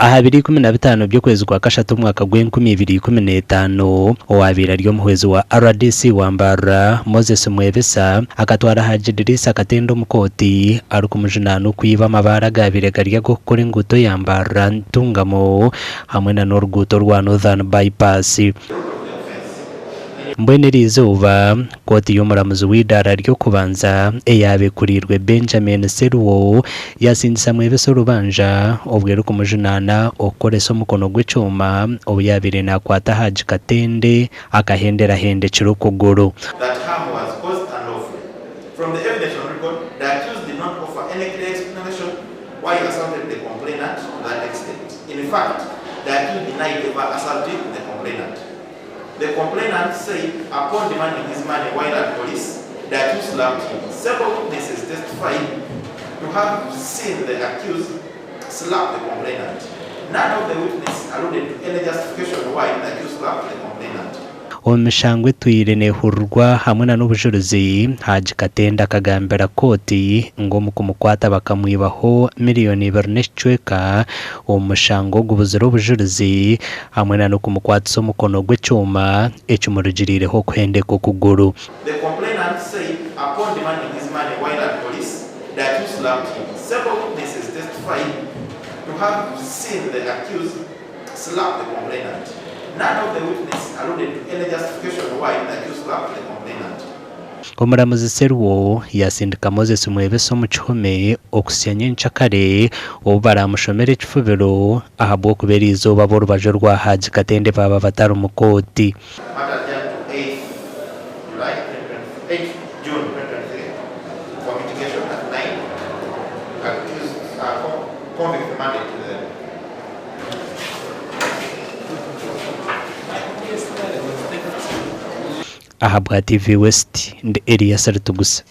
Aha biro 15 by'okwezi kwa kashatu omwaka gw'enkumi ibiri ikumi n'etaano, owaabaire ari omuhwezi wa rdc wa Mbarara, Moses Mwebesa akatwara Haji Dirisa Katende omu kooti arikumujunaana okwiba amabaare agaabaire gari ag'okukora enguuto ya Mbarara Ntungamo hamwe na n'oruguuto orwa Northern Bypass. Mbwenu eriizooba, kooti y'omuramuzi w'eidaara ry'okubanza eyaaba ekuriirwe Benjamin Seruwo yaasingisa Mwebesa orubanja obwo erikumujunaana okukoresa omukono gw'ekyoma obu yaabaire naakwata Haji Katende akahendera ahendekire okuguru. That harm was caused unlawfully. From the evidence on record, the accused did not offer any clear explanation why he assaulted the complainant to that extent. In fact, the accused denied ever assaulting the complainant. The complainant said upon demanding his money while at police, the accused slapped him. Several witnesses testified to have seen the accused slap the complainant. None of the witness alluded to any justification why the accused slapped the complainant. Omu mishango etwire nehurirwa hamwe na n'obujurizi, Haji Katende akagambira kooti ngu omu kumukwata bakamwibaho miriyoni ibiri n'ekicweka omu mushango ogubuzire obujurizi hamwe na n'okumukwatisa omukono gw'ekyoma ekimurugiriireho okuhendeka okuguru. The complainant said upon demanding his money while at police, the accused slapped him. Several witnesses testified to have seen the accused slap the complainant. None of the witness alluded to any justification why the accused slapped the complainant. Omuramuzi Serwo yaasindika Moses Mwebesa omu kihome okuhitsya nyenkyakare obu baraamushomere ekifubiro ahabw'okuba eriizooba ab'orubaju orwa Haji Katende baaba batari mu kooti. Matter adjourned to 8th July 2023, 8th June 2023 for mitigation at 9 accused convict remanded to the. Ahabwa TV West, ndi Elias Ritugusa.